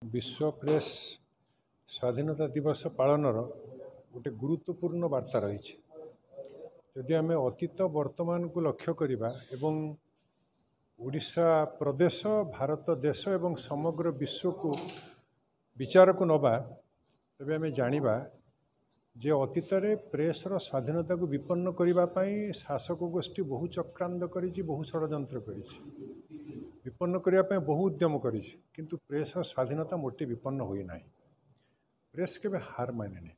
ବିଶ୍ୱ ପ୍ରେସ୍ ସ୍ୱାଧୀନତା ଦିବସ ପାଳନର ଗୋଟେ ଗୁରୁତ୍ୱପୂର୍ଣ୍ଣ ବାର୍ତ୍ତା ରହିଛି। ଯଦି ଆମେ ଅତୀତ ବର୍ତ୍ତମାନକୁ ଲକ୍ଷ୍ୟ କରିବା ଏବଂ ଓଡ଼ିଶା ପ୍ରଦେଶ, ଭାରତ ଦେଶ ଏବଂ ସମଗ୍ର ବିଶ୍ୱକୁ ବିଚାରକୁ ନେବା, ତେବେ ଆମେ ଜାଣିବା ଯେ ଅତୀତରେ ପ୍ରେସ୍ର ସ୍ୱାଧୀନତାକୁ ବିପନ୍ନ କରିବା ପାଇଁ ଶାସକ ଗୋଷ୍ଠୀ ବହୁ ଚକ୍ରାନ୍ତ କରିଛି, ବହୁ ଷଡ଼ଯନ୍ତ୍ର କରିଛି, ବିପନ୍ନ କରିବା ପାଇଁ ବହୁ ଉଦ୍ୟମ କରିଛି, କିନ୍ତୁ ପ୍ରେସ୍ର ସ୍ୱାଧୀନତା ମୋଟେ ବିପନ୍ନ ହୋଇନାହିଁ। ପ୍ରେସ୍ କେବେ ହାର ମାନେନି।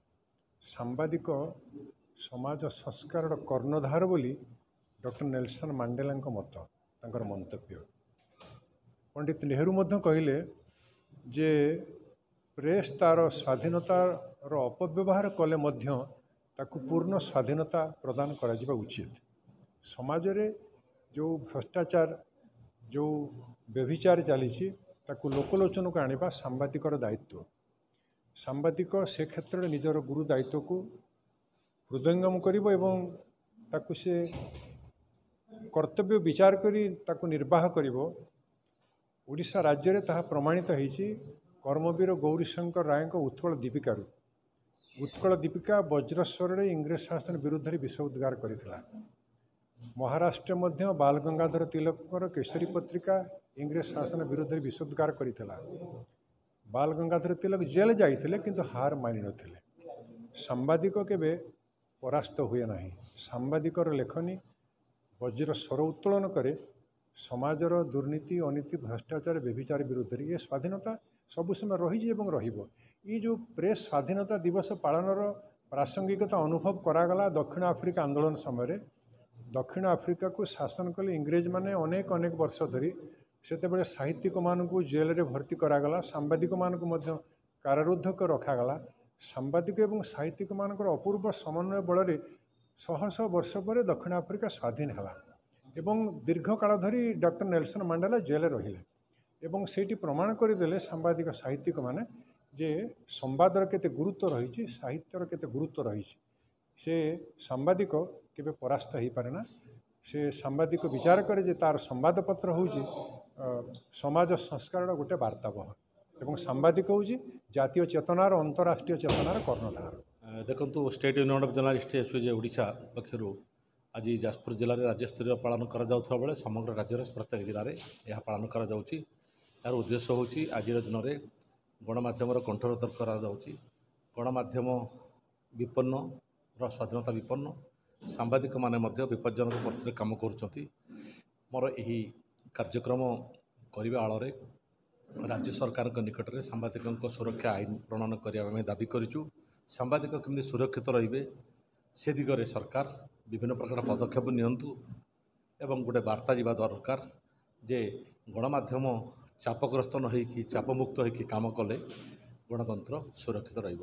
ସାମ୍ବାଦିକ ସମାଜ ସଂସ୍କାରର କର୍ଣ୍ଣଧାର ବୋଲି ଡକ୍ଟର ନେଲସନ୍ ମାଣ୍ଡେଲାଙ୍କ ମତ, ତାଙ୍କର ମନ୍ତବ୍ୟ। ପଣ୍ଡିତ ନେହେରୁ ମଧ୍ୟ କହିଲେ ଯେ ପ୍ରେସ୍ ତା'ର ସ୍ୱାଧୀନତାର ଅପବ୍ୟବହାର କଲେ ମଧ୍ୟ ତାକୁ ପୂର୍ଣ୍ଣ ସ୍ୱାଧୀନତା ପ୍ରଦାନ କରାଯିବା ଉଚିତ। ସମାଜରେ ଯେଉଁ ଭ୍ରଷ୍ଟାଚାର, ଯେଉଁ ବ୍ୟଭିଚାର ଚାଲିଛି, ତାକୁ ଲୋକଲୋଚନକୁ ଆଣିବା ସାମ୍ବାଦିକର ଦାୟିତ୍ୱ। ସାମ୍ବାଦିକ ସେ କ୍ଷେତ୍ରରେ ନିଜର ଗୁରୁ ଦାୟିତ୍ୱକୁ ହୃଦୟଙ୍ଗମ କରିବ ଏବଂ ତାକୁ ସେ କର୍ତ୍ତବ୍ୟ ବିଚାର କରି ତାକୁ ନିର୍ବାହ କରିବ। ଓଡ଼ିଶା ରାଜ୍ୟରେ ତାହା ପ୍ରମାଣିତ ହେଇଛି କର୍ମବୀର ଗୌରୀଶଙ୍କର ରାୟଙ୍କ ଉତ୍କଳ ଦୀପିକାରୁ। ଉତ୍କଳ ଦୀପିକା ବଜ୍ରସ୍ୱରରେ ଇଂରେଜ ଶାସନ ବିରୁଦ୍ଧରେ ବିଷ ଉଦ୍ଗାର କରିଥିଲା। ମହାରାଷ୍ଟ୍ର ମଧ୍ୟ ବାଲ ଗଙ୍ଗାଧର ତିଲକଙ୍କର କେଶରୀ ପତ୍ରିକା ଇଂରେଜ ଶାସନ ବିରୁଦ୍ଧରେ ବିଷ ଉଦ୍ଗାର କରିଥିଲା। ବାଲ ଗଙ୍ଗାଧର ତିଲକ ଜେଲ୍ ଯାଇଥିଲେ, କିନ୍ତୁ ହାର ମାନିନଥିଲେ। ସାମ୍ବାଦିକ କେବେ ପରାସ୍ତ ହୁଏ ନାହିଁ। ସାମ୍ବାଦିକର ଲେଖନୀ ବଜ୍ର ସ୍ୱର ଉତ୍ତୋଳନ କରେ ସମାଜର ଦୁର୍ନୀତି, ଅନୀତି, ଭ୍ରଷ୍ଟାଚାର, ବ୍ୟଭିଚାର ବିରୁଦ୍ଧରେ। ଏ ସ୍ୱାଧୀନତା ସବୁ ସମୟ ରହିଛି ଏବଂ ରହିବ। ଏଇ ଯେଉଁ ପ୍ରେସ୍ ସ୍ୱାଧୀନତା ଦିବସ ପାଳନର ପ୍ରାସଙ୍ଗିକତା ଅନୁଭବ କରାଗଲା ଦକ୍ଷିଣ ଆଫ୍ରିକା ଆନ୍ଦୋଳନ ସମୟରେ। ଦକ୍ଷିଣ ଆଫ୍ରିକାକୁ ଶାସନ କଲେ ଇଂରେଜମାନେ ଅନେକ ଅନେକ ବର୍ଷ ଧରି। ସେତେବେଳେ ସାହିତ୍ୟିକମାନଙ୍କୁ ଜେଲରେ ଭର୍ତ୍ତି କରାଗଲା, ସାମ୍ବାଦିକମାନଙ୍କୁ ମଧ୍ୟ କାରାରୁଦ୍ଧ କରି ରଖାଗଲା। ସାମ୍ବାଦିକ ଏବଂ ସାହିତ୍ୟିକମାନଙ୍କର ଅପୂର୍ବ ସମନ୍ୱୟ ବଳରେ ଶହ ଶହ ବର୍ଷ ପରେ ଦକ୍ଷିଣ ଆଫ୍ରିକା ସ୍ୱାଧୀନ ହେଲା ଏବଂ ଦୀର୍ଘକାଳ ଧରି ଡକ୍ଟର ନେଲସନ୍ ମାଣ୍ଡେଲା ଜେଲରେ ରହିଲେ ଏବଂ ସେଇଠି ପ୍ରମାଣ କରିଦେଲେ ସାମ୍ବାଦିକ ସାହିତ୍ୟିକମାନେ ଯେ ସମ୍ବାଦର କେତେ ଗୁରୁତ୍ୱ ରହିଛି, ସାହିତ୍ୟର କେତେ ଗୁରୁତ୍ୱ ରହିଛି। ସେ ସାମ୍ବାଦିକ କେବେ ପରାସ୍ତ ହେଇପାରେ ନା। ସେ ସାମ୍ବାଦିକ ବିଚାର କରେ ଯେ ତା'ର ସମ୍ବାଦପତ୍ର ହେଉଛି ସମାଜ ସଂସ୍କାରର ଗୋଟେ ବାର୍ତ୍ତାବହ ଏବଂ ସାମ୍ବାଦିକ ହେଉଛି ଜାତୀୟ ଚେତନାର, ଅନ୍ତରାଷ୍ଟ୍ରୀୟ ଚେତନାର କର୍ଣ୍ଣଧାର। ଦେଖନ୍ତୁ, state union of journalist SUJ Odisha ପକ୍ଷରୁ ଆଜି ଯାଜପୁର ଜିଲ୍ଲାରେ ରାଜ୍ୟସ୍ତରୀୟ ପାଳନ କରାଯାଉଥିବା ବେଳେ ସମଗ୍ର ରାଜ୍ୟର ପ୍ରତ୍ୟେକ ଜିଲ୍ଲାରେ ଏହା ପାଳନ କରାଯାଉଛି। ଏହାର ଉଦ୍ଦେଶ୍ୟ ହେଉଛି ଆଜିର ଦିନରେ ଗଣମାଧ୍ୟମର କଣ୍ଠରୋଧ କରାଯାଉଛି। ଗଣମାଧ୍ୟମ ବିପନ୍ନର ସ୍ୱାଧୀନତା ବିପନ୍ନ, ସାମ୍ବାଦିକମାନେ ମଧ୍ୟ ବିପଜ୍ଜନକ ପରିସ୍ଥିତିରେ କାମ କରୁଛନ୍ତି। ମୋର ଏହି କାର୍ଯ୍ୟକ୍ରମ କରିବା ଆଳରେ ରାଜ୍ୟ ସରକାରଙ୍କ ନିକଟରେ ସାମ୍ବାଦିକଙ୍କ ସୁରକ୍ଷା ଆଇନ ପ୍ରଣୟନ କରିବା ପାଇଁ ଦାବି କରିଛୁ। ସାମ୍ବାଦିକ କେମିତି ସୁରକ୍ଷିତ ରହିବେ ସେ ଦିଗରେ ସରକାର ବିଭିନ୍ନ ପ୍ରକାର ପଦକ୍ଷେପ ନିଅନ୍ତୁ ଏବଂ ଗୋଟେ ବାର୍ତ୍ତା ଯିବା ଦରକାର ଯେ ଗଣମାଧ୍ୟମ ଚାପଗ୍ରସ୍ତ ନ ହେଇକି, ଚାପମୁକ୍ତ ହେଇକି କାମ କଲେ ଗଣତନ୍ତ୍ର ସୁରକ୍ଷିତ ରହିବ।